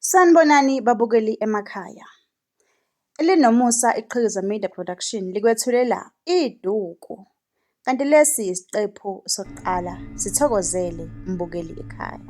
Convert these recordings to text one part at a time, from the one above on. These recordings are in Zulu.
Sanibonani babukeli emakhaya. Elinomusa Iqhikiza Media Production likwethulela iDuku. Kanti lesi isiqephu sokuqala, sithokozele mbukeli ekhaya.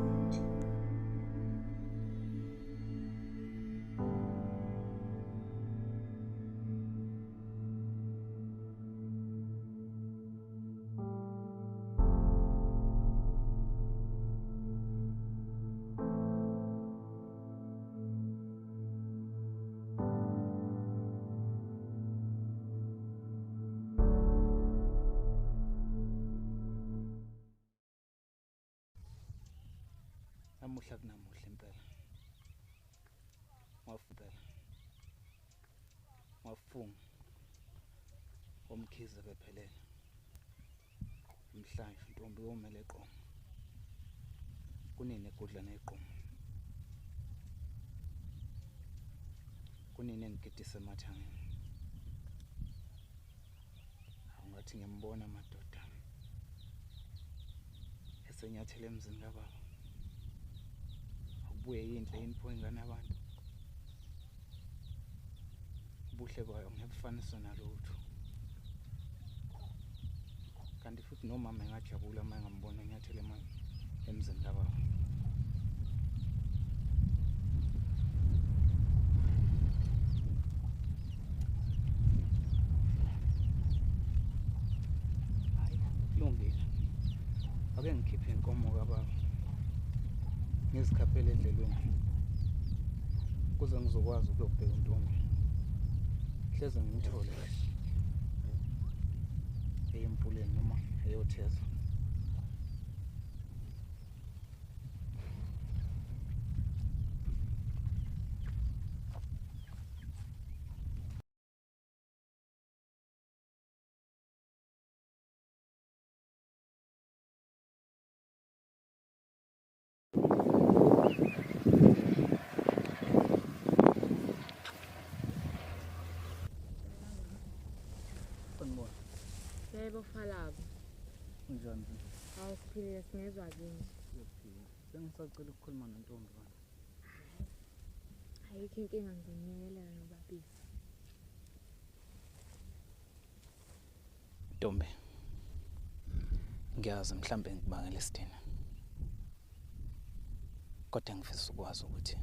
Namuhla kunamuhla impela. Wafupela. Wafunga. Omkhize bephelele. Mhlanje intombi yomele eqoma. Kunini egudla neqoma. Kunini engigidisa emathangeni. Awungathi ngiyambona madoda. Esenyathela emzini kababa. Akubuye yinhle yini pho ingane yabantu. Ubuhle bayo ngeke bufaniswe nalutho. Kanti futhi nomama engajabula uma engambona enyathela emzini kababa. Hayi, kulungile. Ake ngikhiphe inkomo kababa. Ngizikhaphele edlelweni. Kuze ngizokwazi ukuyobheka untombi. Hleze ngimthole. Eyemfuleni noma eyotheza. Sanibona. Yebo Falabo. Unjani? Hawu siphilile singezwa kini. Siyaphila. Sengisacela ukukhuluma nontombi bana. Ayikho inkinga ngizonikelela nobabili. Ntombi. Ngiyazi mhlambe ngikubangela isidina. Kodwa ngifisa ukwazi ukuthi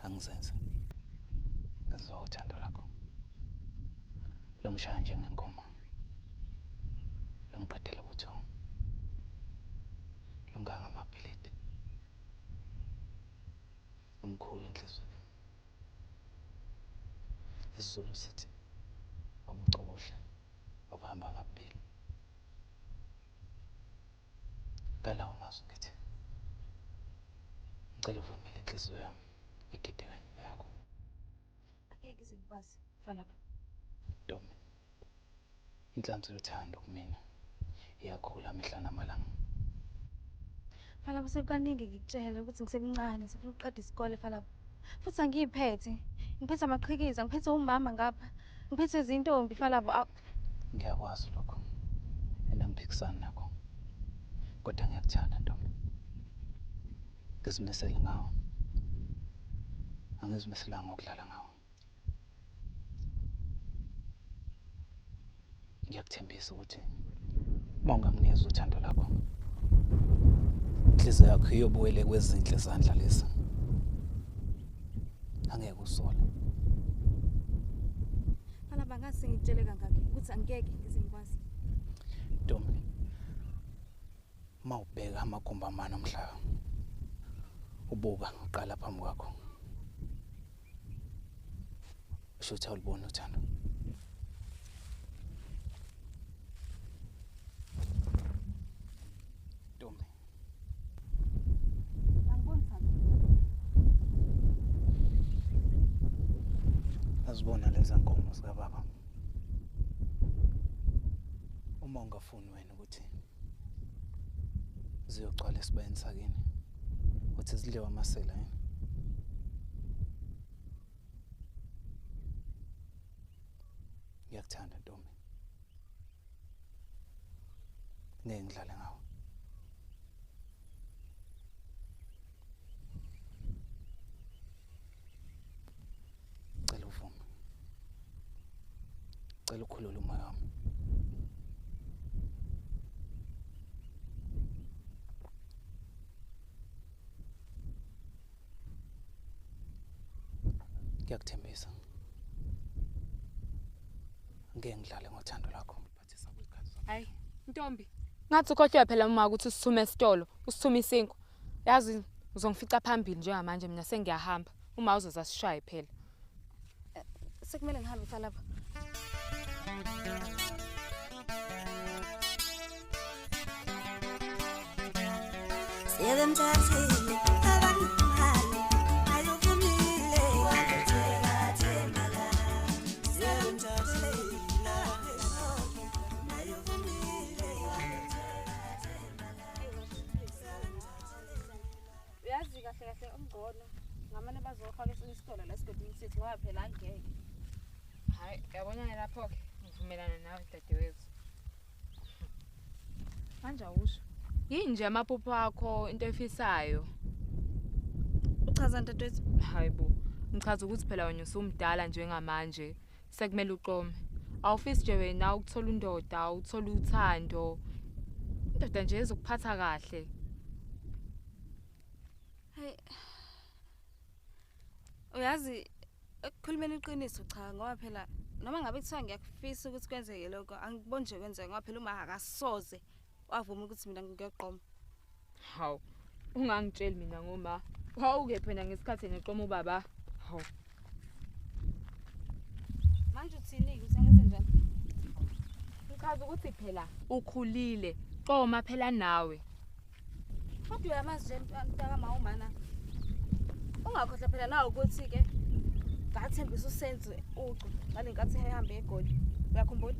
angizenze. Ngizwa uthando lakho. Longishaya njengenkomo. Longiqedela ubuthongo. Lunganga amabhilidi. Umkhulu enhliziyweni. IsiZulu sithi umcobohle okuhamba ngakubili. Ngalawo mazwi ngithi ngicela uvumele inhliziyo yami igide kanye neyakho. Angeke ngize ngikwazi Falabo. Ntombi, inhlansi yothando kumina iyakhula mihla namalanga. Falabo sekukaningi ngikutshela ukuthi ngisemncane sifuna ukuqeda isikole Falabo. Futhi angiyiphethe. Ngiphethe amaqhikiza, ngiphethe umama ngapha. Ngiphethe izintombi Falabo. Ngiyakwazi lokho. And angiphikisani nakho. Kodwa ngiyakuthanda ntombi. Ngizimisele ngawe. Angizimiselanga ngokudlala ngawe. Ngiyakuthembisa ukuthi uma unganginikeza uthando lakho, inhliziyo yakho iyobuyele kwezinhle izandla lezi. Angeke usole. Falabo angase ngikutshele kangaki ukuthi angeke ngize ngikwazi. Ntombi, uma ubheka amagumbi amane omhlaba, ubuka uqala phambi kwakho. Usho ukuthi awuluboni uthando. Ntombi. Angiboni thando. Azibona lezi nkomo zikababa. Uma ungafuni wena ukuthi ziyogcwala esibayeni sakini, uthi zidliwe amasela yini? Ngiyakuthanda ntombi. Ngeke ngidlale ngawe. Ngicela ukhulule umoya wami. Ngiyakuthembisa. Ngeke ngidlale ngothando lwakho. Ngiphathisa kwikhathi zami. Hayi, ntombi. Ngathi ukhohlwe phela uma ukuthi usithume esitolo, usithume isinkwa. Yazi uzongifica phambili njengamanje mina sengiyahamba. Uma uzoza sishaye phela. Sekumele ngihambe Falabo. Sebemthathile abanemali ayovumile wakutheka la sebemthathile ayovumile Uyazi kahle kahle umngcono ngamane bazofaka esinye isitolo la esigodini sethu ngoba phela angeke. Hayi, yabona lapho ke ngivumelana nawe dadewethu. Manje awusho. Yini nje amaphupho akho into efisayo? Uchaza dadewethu? Hayibo, ngichaza ukuthi phela wena usumdala njengamanje, sekumele uqome. Awufisi nje wena ukuthola indoda, uthola uthando. Indoda nje ezokuphatha kahle. Hey. Uyazi ekukhulumeni iqiniso cha ngoba phela noma ngabe kuthiwa ngiyakufisa ukuthi kwenzeke lokho angiboni nje kwenzeka ngoba phela uma akasoze wavuma ukuthi mina ngiyoqoma. Hawu, ungangitsheli mina ngoma. Wawuke phela ngesikhathi neqoma ubaba. Hawu. Manje uthini-ke uthi angenze njani? Ngichaza ukuthi phela ukhulile, qoma phela nawe. Kodwa uyamazi nje mntakama umana. Ungakhohlwa phela nawe ukuthi-ke ngathembisa uSenzo ucu ngale nkathi ehambe eGoli. Uyakhumbula?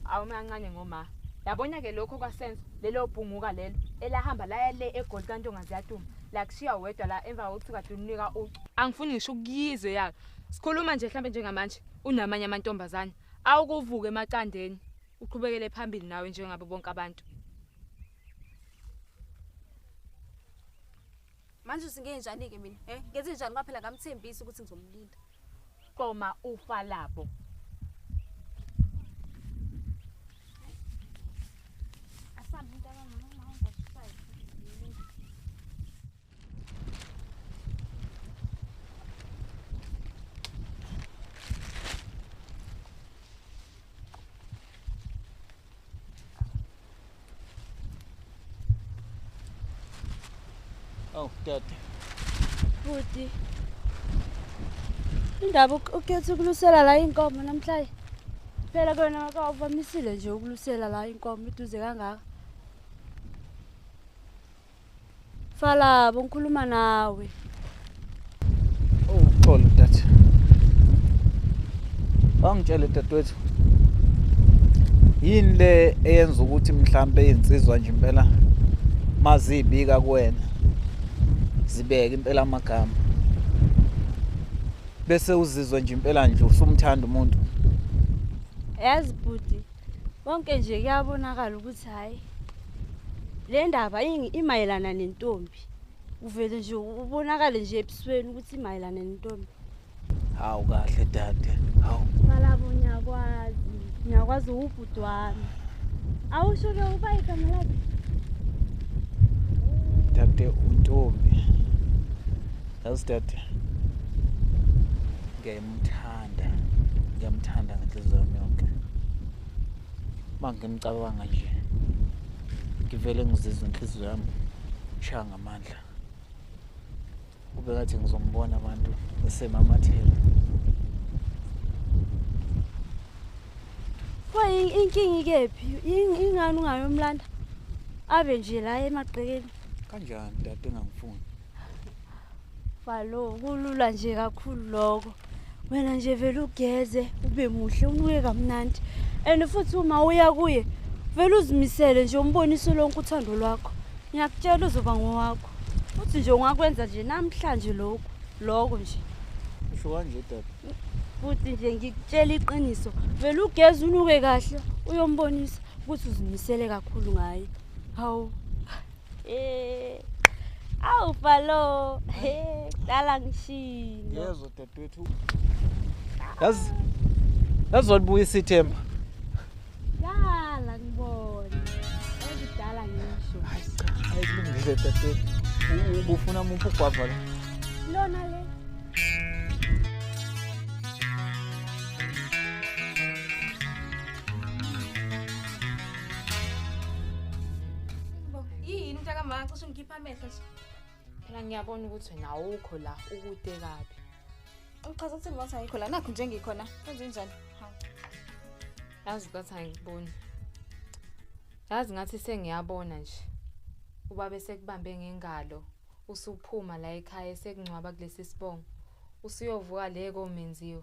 Awu kancane ngoma. Yabona ke lokho kwaSenzo, lelo bhunguka lelo elahamba laya le eGoli kaNtongazi yaduma. La kushiya wedwa la emva kokuthi kade unika ucu. Angifuni ngisho ukuyizwe yakhe. Sikhuluma nje mhlambe njengamanje unamanye amantombazane. Awukuvuka emaqandeni uqhubekele phambili nawe njengabo bonke abantu. Manje usingenjani-ke mina? Ngenze njani ngoba phela ngamthembisa ukuthi ngizomlinda. Qoma ufa labo. Asambe mntakama noma ungashaya. Oh, dade. Bhuti. Indaba ukhetha ukulusela la inkomo namhlanje. Phela kona akawuvamisile nje ukulusela la inkomo iduze kangaka. Falabo ngikhuluma nawe. Oh, xolo dade. Bangitshele dadewethu. Yini le eyenza ukuthi mhlambe insizwa nje impela mazibika kuwena? Zibeke impela amagama. Bese uzizwe nje impela nje usumthanda umuntu. Yazi bhuti, konke nje kuyabonakala ukuthi hayi le ndaba imayelana nentombi. Uvele nje ubonakale nje ebusweni ukuthi imayelana nentombi. Hawu kahle dade. Hawu. Falabo ngiyakwazi. Ngiyakwazi ubhuti wami. Awusho ke uba igama lakhe? Dade untombi. Yazi dade. Ngiyamthanda. Ngiyamthanda ngenhliziyo yami yonke. Mangimcabanga nje ngivele ngizizwe inhliziyo yami ishaya ngamandla. Kube ngathi ngizombona abantu esemamathela. Pho inkinga ikephi? Ingani ungayomlanda? Abe nje la emagqekeni. Kanjani dade engangifuni? Falo kulula nje kakhulu lokho. Wena nje vele ugeze ube muhle unuke kamnandi. And futhi uma uya kuye vele uzimisele nje umbonise lonke uthando lwakho. Ngiyakutshela uzoba ngowakho. Futhi nje ungakwenza nje namhlanje lokho lokho nje. Usho kanje dade? Futhi nje ngikutshela iqiniso, vele ugeze unuke kahle uyombonisa ukuthi uzimisele kakhulu ngaye. Hawu. Awu Falo, kudala ngishilo. Yezwa dadewethu. Yazi Lazolibuyisa ithemba. Dala ngibona. Ekudala ngisho. Hayi cha, ayikulungile dadewethu. Ubufuna muphi ugwava lo? Lona le. Yini mntakama cishe ungikhipha amehlo nje. Phela ngiyabona ukuthi wena awukho la ukude kabi. Uchaza ukuthi ngothi ayikho la nakho nje ngikhona. Kwenze njani? Hawu. Yazi ukuthi angikuboni. Yazi ngathi sengiyabona nje. Ubaba esekubambe ngengalo usuphuma la ekhaya esekungcwaba kulesi sibongo. Usuyovuka le komenziwa.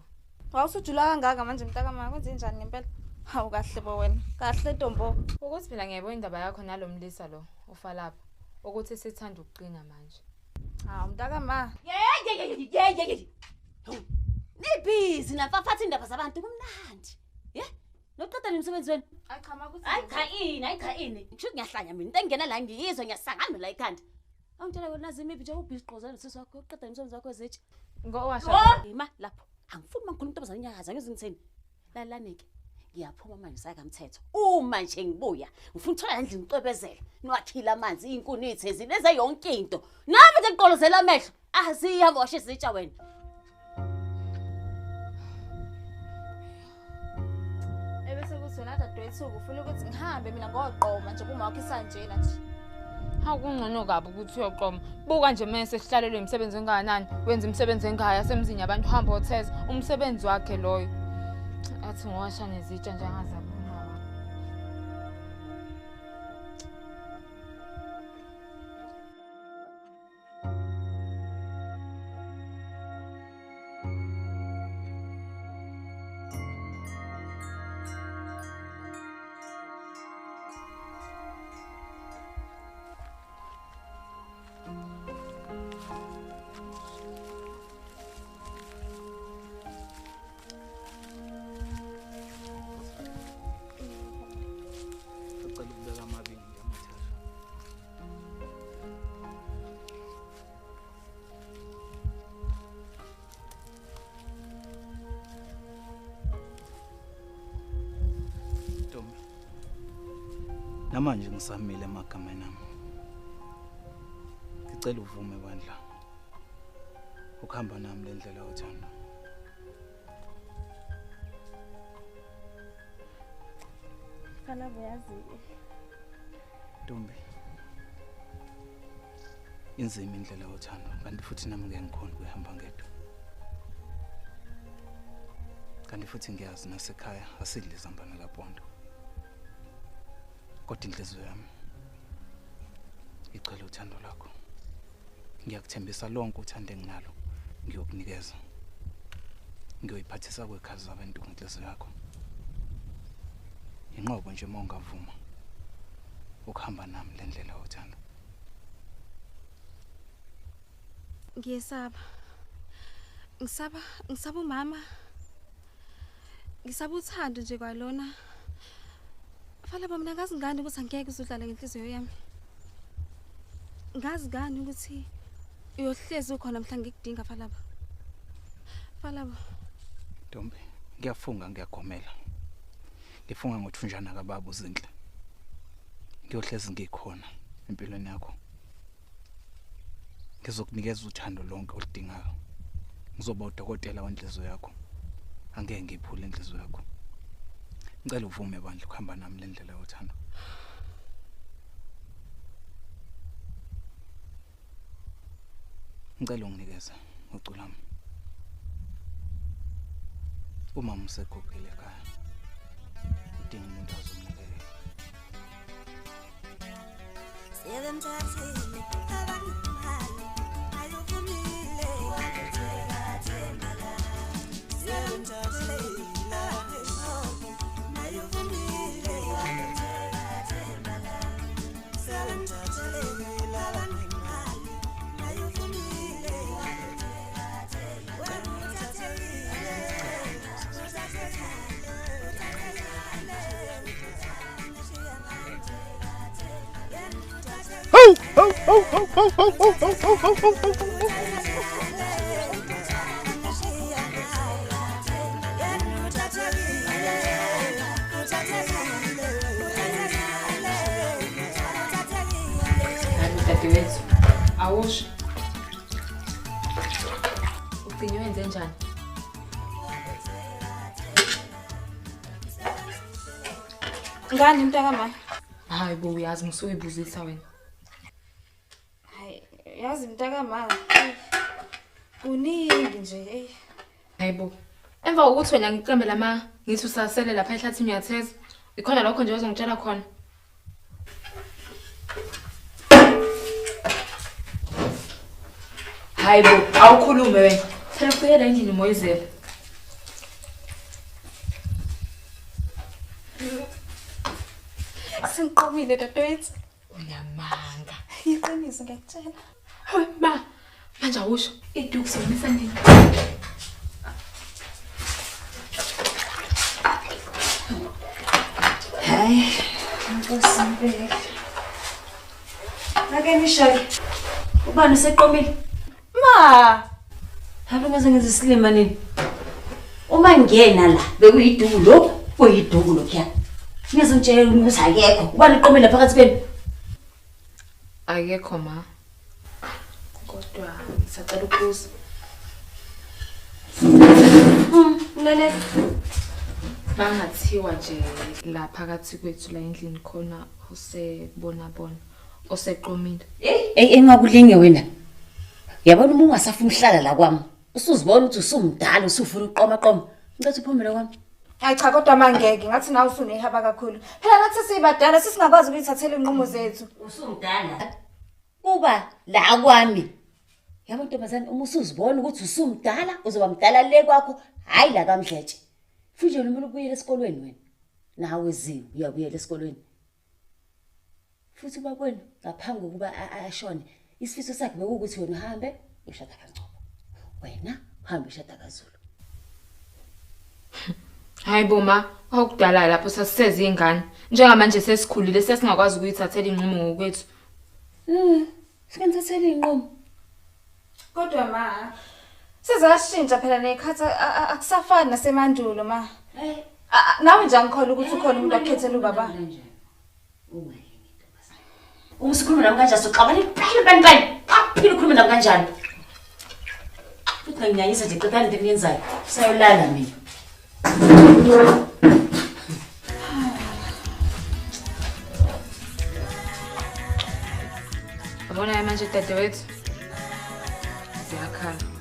Wawusujula kangaka manje mntakama kwenze njani ngempela? Hawu kahle bo wena. Kahle ntombo. Ukuthi phela ngiyayibona indaba yakho nalomlisa lo ofalapha ukuthi sithanda ukuqina manje. Hawu mntakama. Yeyeyeyeyeyeye. Nibhizi nafafatha indaba zabantu kumnandi. Ye? Noqeda nomsebenzi wenu. Ayi cha makuthi. Hayi cha ini, hayi cha ini. Ngisho ngiyahlanya mina. Into engena la ngiyizwa ngiyasangana la ekhanda. Awungitshela wena nazimi nje ubhizi gqozela nosisi wakho uqeda nomsebenzi wakho wezitsha. Ngowasha. Oh, ima lapho. Angifuni mangikhuluma intombazane inyakaza ngizwe ngitheni. Lalanike. Ngiyaphuma manje sakamthetho. Uma nje ngibuya, ngifuna ukuthola endlini ngicwebezela. Niwakhile amanzi, izinkuni ithezi, leze yonke into. Nami nje ngiqolozela amehlo. Asihamba washe izitsha wena. Ebese kuthi wena dadewethu ufuna ukuthi ngihambe mina ngoqoma nje kuma wakho isanjena nje. Hawu kungcono kabi ukuthi uyoqoma. Buka nje mase sihlalelwe imisebenzi engakanani, wenza imisebenzi engaya semzini yabantu hamba otheza, umsebenzi wakhe loyo. Athi ngowasha nezitsha nje angazabona. Sicela ukubeka amabili nje amathathu. Ntombi. Namanje ngisamile emagameni ami. Ngicela uvume bandla. Ukuhamba nami le ndlela yothando. Falabo yazi. Ntombi. Inzima indlela yothando kanti futhi nami ngeke ngikhona ukuyihamba ngedwa. Kanti futhi ngiyazi nasekhaya asidli izambane kapondo. Kodwa inhliziyo yami icela uthando lwakho. Ngiyakuthembisa lonke uthando enginalo ngiyokunikeza. Ngiyoyiphathisa kwekhazi zabantu ngenhliziyo yakho. Inqobo nje uma ungavuma ukuhamba nami le ndlela yothando. Ngiyesaba. Ngisaba, ngisaba umama. Ngisaba uthando nje kwalona. Falabo mina ngazi ngani ukuthi angeke uzudlala ngenhliziyo yami. Ngazi ngani ukuthi uyohlezi ukhona mhla ngikudinga Falabo. Falabo. Ntombi, ngiyafunga ngiyagomela. Ngifunga ngothunjana kababa uZinhle. Ngiyohlezi ngikhona empilweni yakho. Ngizokunikeza uthando lonke oludingayo. Ngizoba udokotela wenhliziyo yakho. Angeke ngiyiphule inhliziyo yakho. Ngicela uvume bandla ukuhamba nami le ndlela yothando. Ngicela unginikeze ucu lami. Umama usegugile ekhaya. Udinga umuntu azomnakekela. Sebemthathile abanemali ayovumile Sebemthathile abanemali ayovumile Sebemthathile abanemali ayovumile Ho ho ho ho ho ho ho ho ho ho ho ho ho. Uthathekile. Awusho. Ugcine wenze njani? Ngani mntakama? Hayi bo, uyazi ngisuyibuzisa wena. Hayi, yazi mntakama. Kuningi nje, ey. Hayi bo. Emva kokuthi wena ngiqembe lama ngithi usasele lapha ehlathini uyatheza. Ikhona lokho nje ozongitshela khona. Hayi bo, awukhulume wena. Phela ufike la endlini umoyizela. Sengiqomile dadewethu. Unamanga. Iqiniso ngiyakutshela. Hayi ma, manje awusho iduku somisa nini? Hayi, Nkosi impela. Ake nishaye. Ubani useqomile? Ma, Hayi ngaze ngenze isilima nini? Uma ngena la bekuyiduku lokhu, kuyiduku lokhuya. Ngizongitshela ukuthi akekho. Ubani uqomile phakathi kwenu? Akekho ma. Kodwa ngisacela ukubuza. Lalela. Bangathiwa nje la phakathi kwethu la endlini khona osebona bona oseqomile. Ey engakulinge wena. Yabona uma ungasafuni ukuhlala la kwami. Usuzibona ukuthi usumdala usufuna ukuqoma qoma. Ngicela uphumele kwami. Hayi cha kodwa mangeke ngathi nawe usunehaba kakhulu. Phela nathi sibadala sisingakwazi ukuyithathela inqumo zethu. Usumdala. Kuba la kwami. Yabo ntombazane uma usuzibona ukuthi usumdala uzoba mdala le kwakho hayi la kaMdletshe. Futhi nje kumele ubuyele esikolweni wena. Nawe ziwe uyabuyela esikolweni. Futhi ubakwenu ngaphambi kokuba ashone isifiso sakhe bekuwukuthi wena uhambe ushada kaNgcobo. Wena uhambe ushada kaZulu. Hayi bo ma, kwakudala lapho sasiseze ingane. Njengamanje sesikhulile sesingakwazi ukuyithathela inqumo ngokwethu. Singathathela inqumo. Kodwa ma, sezashintsha phela nekhathi akusafani nasemandulo ma. Nawe nje angikholwa ukuthi ukhona umuntu okhethela ubaba. Uma usukhuluma nami kanjani soxabana impela impela impela. Aphile ukhuluma nami kanjani? Futhi nginyanyisa nje qedani into eniyenzayo. Usayolala mina. Yabona manje dadewethu. Ziyakhala.